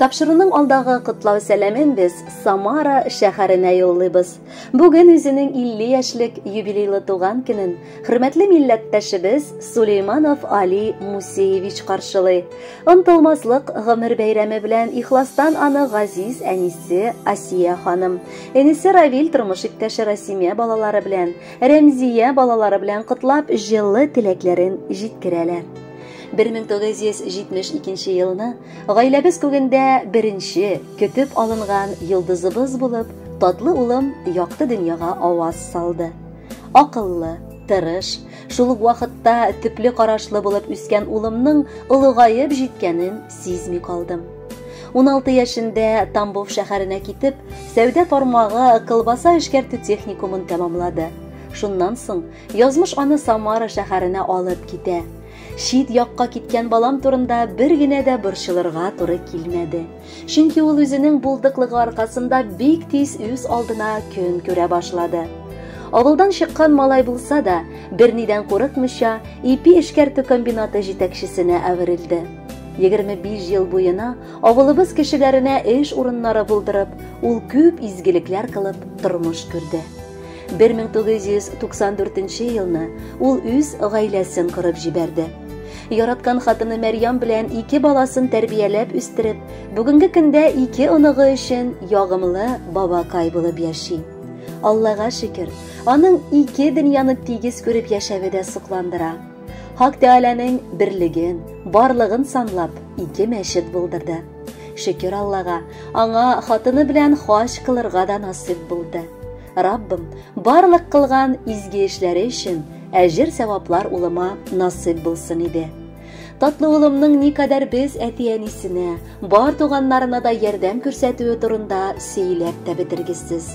Тапшыруның алдагы котлау сәламен без Самара шәһәренә юллыйбыз. Бүген үзенең 50 яшьлек юбилейлы туган көнен хөрмәтле милләттәшебез Сулейманов Али Мусеевич каршылый. Онытылмаслык гомер бәйрәме белән ихластан аны газиз әнисе Асия ханым, энесе Равил тормыш иптәше Расимә балалары белән, Рәмзия балалары белән котлап җылы теләкләрен җиткерәләр. 1972 елны гаиләбез күгендә беренче көтеп алынган йолдызыбыз булып, татлы улым якты дөньяга аваз салды. Акыллы, тырыш, шул ук вакытта төпле карашлы булып үскән улымның олыгаеп җиткәнен сизми калдым. 16 яшендә Тамбов шәһәренә китеп, сәүдә тармагы колбаса эшкәртү техникумын тәмамлады. Шуннан соң язмыш аны Самара шәһәренә алып китә. Чит якка киткән балам турында бер генә дә борчылырга туры килмәде. Чөнки ул үзенең булдыклыгы аркасында бик тиз үз алдына көн күрә башлады. Авылдан чыккан малай булса да, бернидән курыкмыйча, ипи эшкәртү комбинаты җитәкчесенә әверелде. 25 ел буена авылыбыз кешеләренә эш урыннары булдырып, ул күп изгелекләр кылып тормыш күрде. 1994 елны ул үз гаиләсен корып җибәрде. Яраткан хатыны Мәрьям белән ике баласын тәрбияләп үстереп, бүгенге көндә ике оныгы өчен ягымлы бабакай булып яши. Аллага шөкер, аның ике дөньяны тигез күреп яшәве дә сокландыра. Хак Тәгаләнең берлеген, барлыгын санлап, ике мәчет булдырды. Шөкер Аллага, аңа хатыны белән хаҗ кылырга да насыйп булды. Раббым, барлык кылган изге эшләре өчен әҗер сәваплар улыма насыйп булсын иде. Татлы улымның никадәр без әти-әнисенә, бар туганнарына да ярдәм күрсәтүе турында сөйләп тә бетергесез.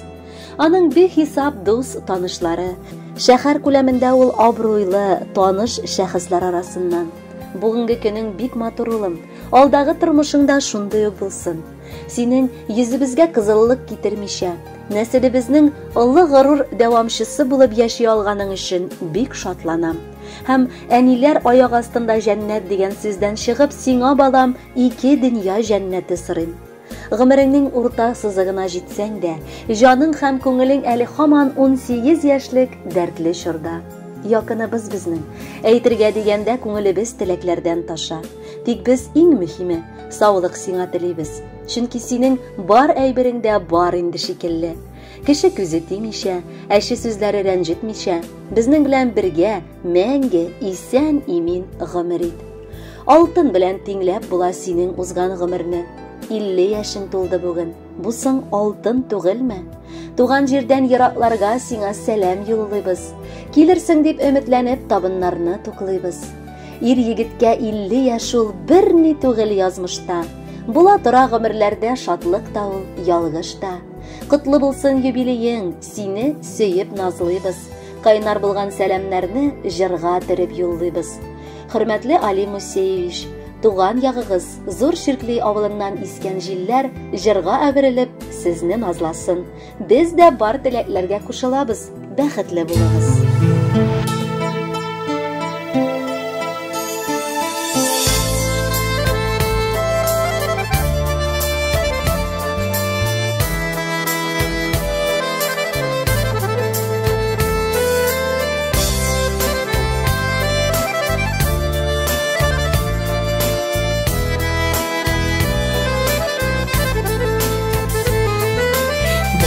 Аның бихисап дус танышлары, шәһәр күләмендә ул абруйлы таныш шәхесләр арасыннан. Бүгенге көнең бик матур, улым. Алдагы тормышың да шундый ук булсын. Синең йөзебезгә кызыллык китермичә, нәселебезнең олы горур дәвамчысы булып яши алганың өчен бик шатланам. Һәм әниләр аяк астында җәннәт дигән сүздән чыгып, сиңа, балам, ике дөнья җәннәте сорыйм. Гомереңнең урта сызыгына җитсәң дә, җаның һәм күңелең әле һаман 18 яшьлек дәртле чорда. Якыныбыз безнең. Әйтергә дигәндә күңелебез теләкләрдән таша. Тик без иң мөһиме саулык сиңа телибез. Чөнки синең бар әйберең дә бар инде шикелле. Кеше күзе тимичә, әче сүзләре рәнҗетмичә, безнең белән бергә мәңге исән имин гомер ит. Алтын белән тиңләп була синең узган гомерне. 50 яшең тулды бүген. Бу соң алтын түгелме? Туган җирдән еракларга сиңа сәлам юллыйбыз. Килерсең дип өметләнеп табыннарны туклыйбыз. Ир егеткә 50 яшь ул берни түгел язмышта. Була тора гомерләрдә шатлык та ул, ялгыш та. Котлы булсын юбилеең, сине сөеп назлыйбыз. Кайнар булган сәламнәрне җырга төреп юллыйбыз. Хөрмәтле Али Мусеевич, туган ягыгыз Зур Ширкли авылыннан искән җилләр җырга әверелеп сезне назласын. Без дә бар теләкләргә кушылабыз. Бәхетле булыгыз.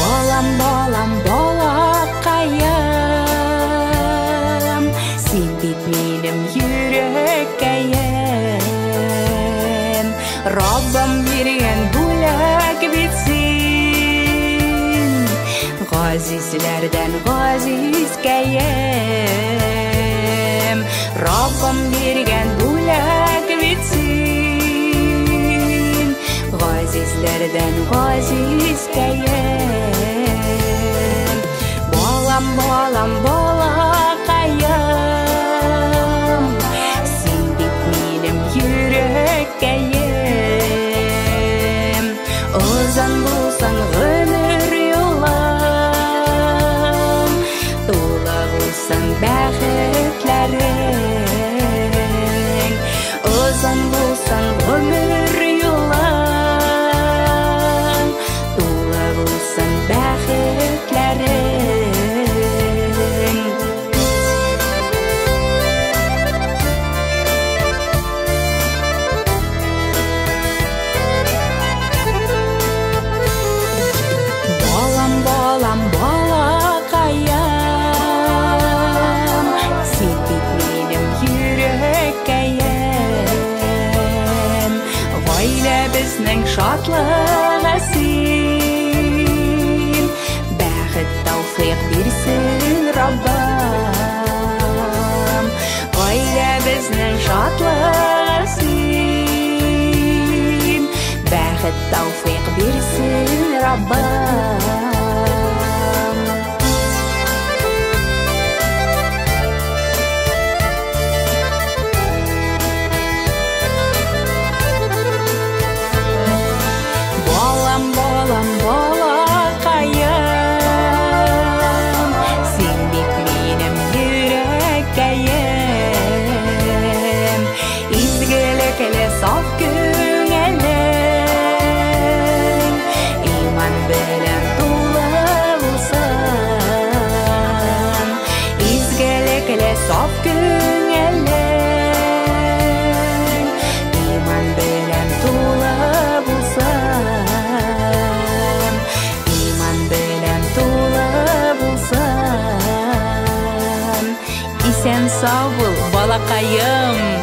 Балам, балам, балакаем, син бит минем йөрәккәем. Раббым биргән бүләк бит син, газизләрдән газизкәем. Раббым биргән бүләк бит син, газизләрдән газизкәем. Балам, балам, балакаем, син бит минем йөрәккәем. Озын булсын гомер юлың, тулы булсын бәхетләрең. Озын булсын гомер юлың, Гаиләбезнең шатлыгы син. Бәхет тәүфыйк бирсен Раббым. Гаиләбезнең шатлыгы син. Бәхет тәүфыйк бирсен Раббым. Балам, балам, балакаем, син бит минем йөрәккәем. Изгелекле саф күңелең, иман белән тулы булсын. Изгелекле саф күңелең, иман белән тулы булсын. Иман белән тулы булсын. Исән сау бул, балакаем.